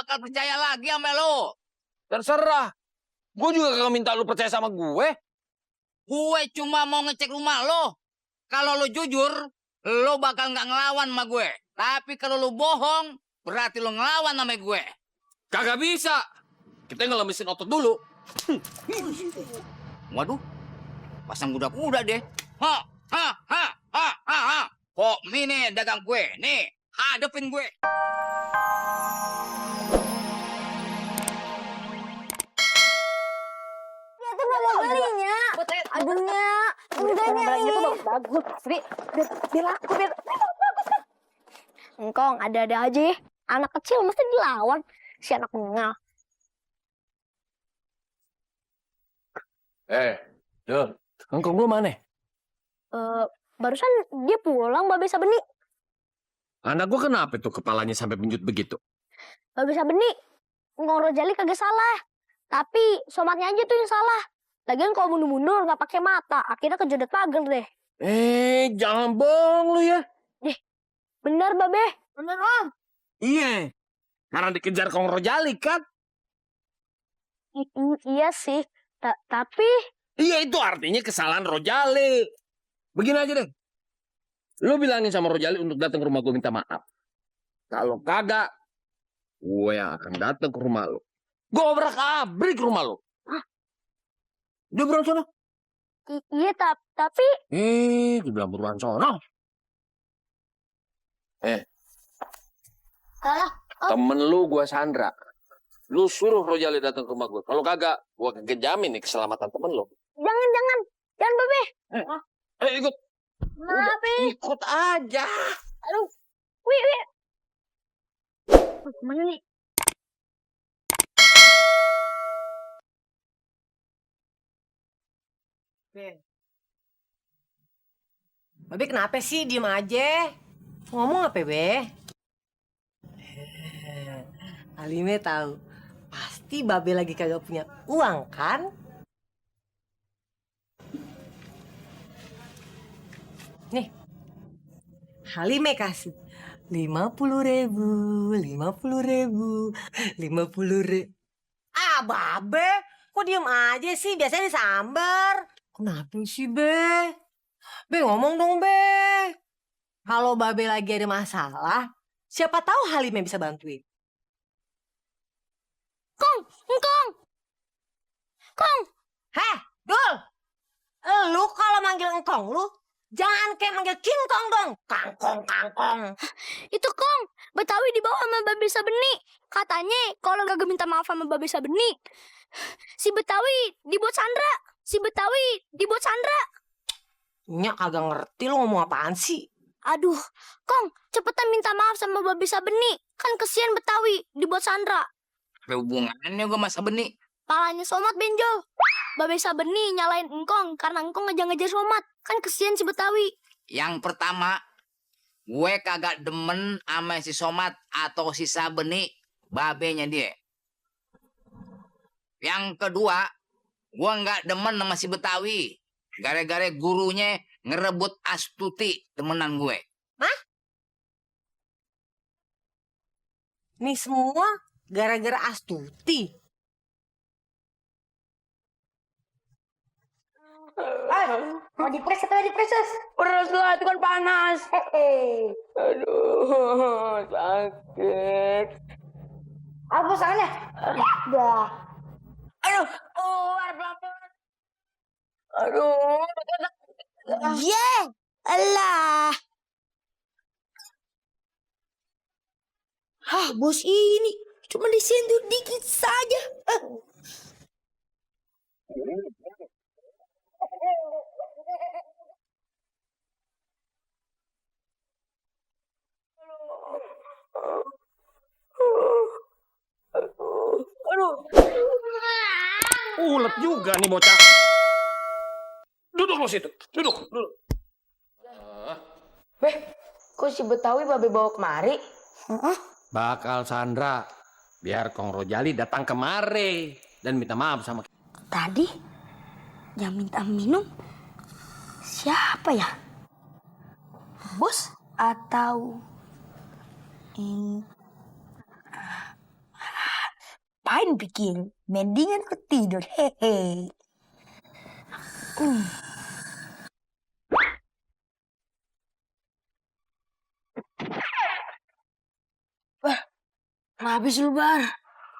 bakal percaya lagi sama lo. Terserah. Gue juga kagak minta lu percaya sama gue. Gue cuma mau ngecek rumah lo. Kalau lo jujur, lo bakal nggak ngelawan sama gue. Tapi kalau lo bohong, berarti lo ngelawan sama gue. Kagak bisa. Kita ngelemesin otot dulu. Waduh, pasang kuda-kuda deh. Ha, ha, ha, ha, ha, ha. Kok ini dagang gue, nih, hadepin gue. Ya tuh nggak mau belinya. Aduhnya, enggaknya ini. Bagus, Sri. Biar laku, biar bagus kan. Engkong, ada-ada aja ya. Anak kecil mesti dilawan. Si anak mengal. Duh, engkong lu mana? Barusan dia pulang, Babe Sabeni. Anak gue kenapa tuh kepalanya sampai benjut begitu? Babe Sabeni, Engkong Rojali kagak salah. Tapi somatnya aja tuh yang salah. Lagian kalau mundur-mundur nggak pakai mata, akhirnya kejodet pagar deh. Jangan bohong lu ya. Bener, Babe. Bener, Om. Iya. Karena dikejar Kong Rojali kan? Iya sih. Tapi Iya, itu artinya kesalahan Rojali. Begini aja deh. Lu bilangin sama Rojali untuk datang ke rumah gue minta maaf. Kalau kagak, gue yang akan datang ke rumah lu. Gue obrak-abrik rumah lu. Hah? Dia buruan sono. iya tapi Dia bilang buruan sono. salah. Temen lu gue Sandra. Lu suruh Rojali datang ke rumah gue. Kalau kagak, gue kejamin nih keselamatan temen lu. Jangan Babe. Ikut. Kenapa? Ikut aja. Aduh, wih. Mana nih? Babe kenapa sih? Diem aja. Ngomong apa, Be? Alime tahu. Pasti Babe lagi kagak punya uang, kan? Nih. Halime kasih 50.000, 50.000, 50.000. Ah, Babe, kok diem aja sih? Biasanya disambar. Kenapa sih, Be? Be, ngomong dong, Be. Kalau Babe lagi ada masalah, siapa tahu Halime bisa bantuin. Kong. Heh, Dul. Lu kalau manggil engkong lu, jangan kayak manggil King Kong dong. Kangkong. Itu Kong, Betawi dibawa sama Babe Sabeni. Katanya kalau gak minta maaf sama Babe Sabeni, si Betawi dibuat Sandra. Nyak kagak ngerti lu ngomong apaan sih. Aduh, Kong, cepetan minta maaf sama Babe Sabeni. Kan kesian Betawi dibuat Sandra. Apa hubungannya gue sama Sabeni? Palanya Somat benjol. Babe Sabeni nyalain Engkong karena Engkong ngejar-ngejar Somat. Kan kesian si Betawi. Yang pertama, gue kagak demen sama si Somat atau si Sabeni, babenya dia. Yang kedua, gue nggak demen sama si Betawi. Gara-gara gurunya ngerebut Astuti, temenan gue. Ini semua gara-gara Astuti. Mau dipres atau dipres? Peres lah, itu kan panas. Aduh, sakit. Apa soalnya? Dah. Aduh, keluar pelan-pelan. Aduh, Alah. bos ini cuma disentuh dikit saja. Ulet juga nih bocah. Duduk lo situ. Duduk. Kok si Betawi Babe bawa kemari? Bakal Sandra. Biar Kong Rojali datang kemari. Dan minta maaf sama kita. Tadi yang minta minum siapa ya? Bos atau ngapain pikir? Mendingan aku tidur. Hehe. Kenapa sih lu, Bar?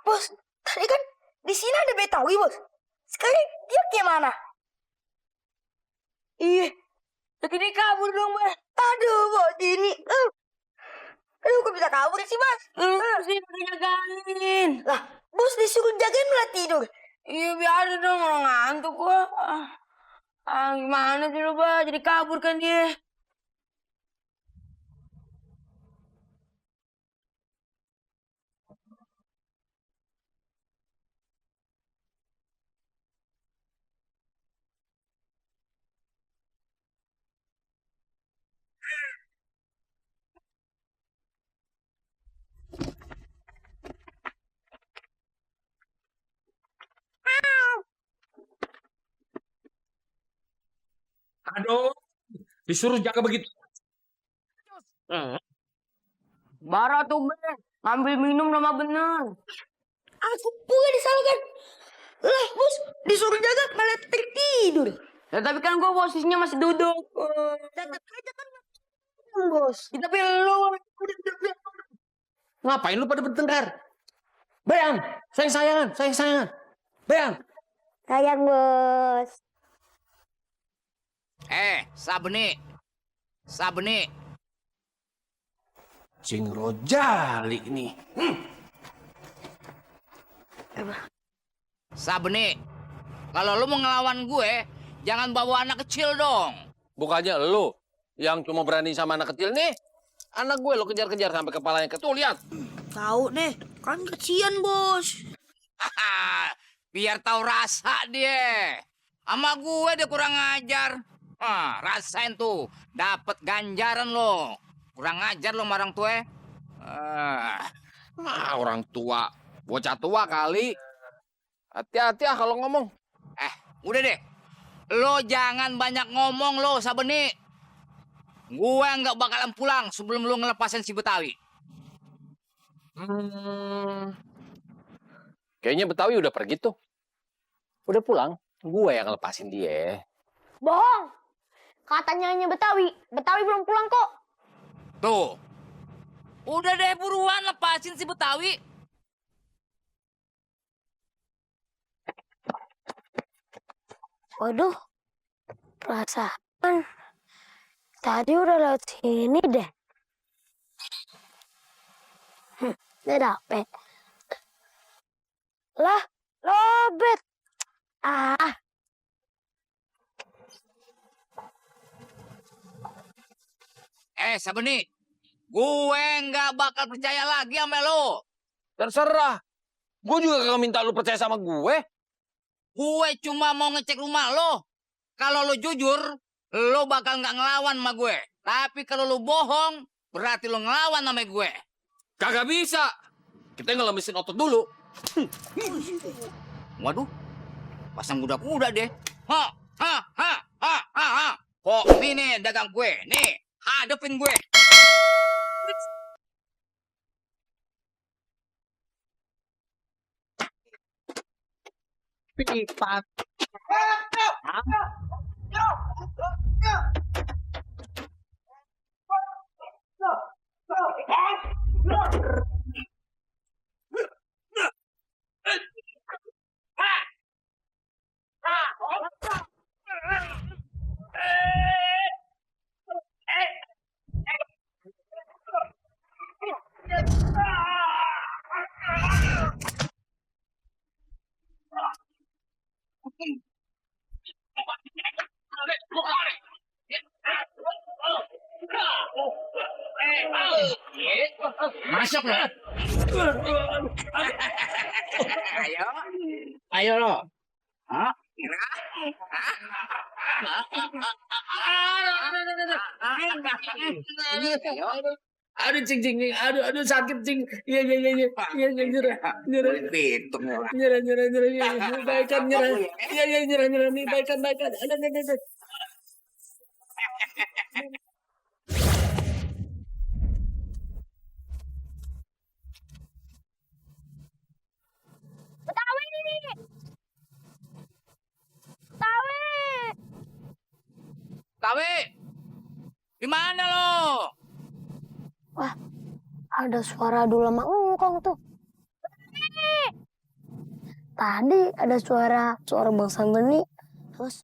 Bos, tadi kan di sini ada Betawi, Bos. Sekarang dia gimana? Iya. Lagi dia kabur dong, Bar. Aduh, Bos, ini. Aduh, kok bisa kabur sih, Bos? Sih udah jagain. Lah, Bos disuruh jagain malah tidur. Iya, biasa dong, orang ngantuk gua. Gimana sih lu, Bar? Jadi kabur kan dia. Aduh, disuruh jaga begitu. Bara tuh, Bar. Ngambil minum nama bener. Aku pula disalahkan. Lah, Bos, disuruh jaga malah tertidur. Ya, tapi kan gua posisinya masih duduk. Tetap aja kan, Bos. Ya, tapi lu Ngapain lu pada bertengkar? Bayang, sayang-sayangan. Bayang. Sayang, Bos. Sabeni. Cing Rojali nih. Sabeni, kalau lu mau ngelawan gue, jangan bawa anak kecil dong. Bukannya lu yang cuma berani sama anak kecil nih. Anak gue lo kejar-kejar sampai kepalanya ketul, lihat. Tahu deh, kan kesian, Bos. Haha, biar tahu rasa dia. Sama gue dia kurang ajar. Rasain tuh, dapat ganjaran lo. Kurang ajar lo marang tua. Orang tua, bocah tua kali. Hati-hati kalau ngomong. Udah deh. Lo jangan banyak ngomong lo, Sabeni. Gue nggak bakalan pulang sebelum lo ngelepasin si Betawi. Kayaknya Betawi udah pergi tuh. Udah pulang, gue yang ngelepasin dia. Bohong. Katanya hanya Betawi. Betawi belum pulang kok. Tuh. Udah deh buruan lepasin si Betawi. Waduh. Perasaan tadi udah lewat sini deh. Udah dapet. Lah, lobet. Sabeni. Gue nggak bakal percaya lagi sama lo. Terserah. Gue juga kagak minta lu percaya sama gue. Gue cuma mau ngecek rumah lo. Kalau lo jujur, lo bakal nggak ngelawan sama gue. Tapi kalau lo bohong, berarti lo ngelawan sama gue. Kagak bisa. Kita ngelemesin otot dulu. Waduh, pasang kuda-kuda deh. Kok ini nih dagang gue, nih hadepin gue. Pipat. Masuk lo. Ayo. Ayo lo. Hah? Aduh cing aduh sakit cing. Iya nyerah. Pitung. Nyerah. Baikan nyerah. Iya nyerah nih baikan. Ada. Tawi, di mana lo? Ada suara dulu sama engkong tuh. Tadi ada suara Bang Sambeni. Terus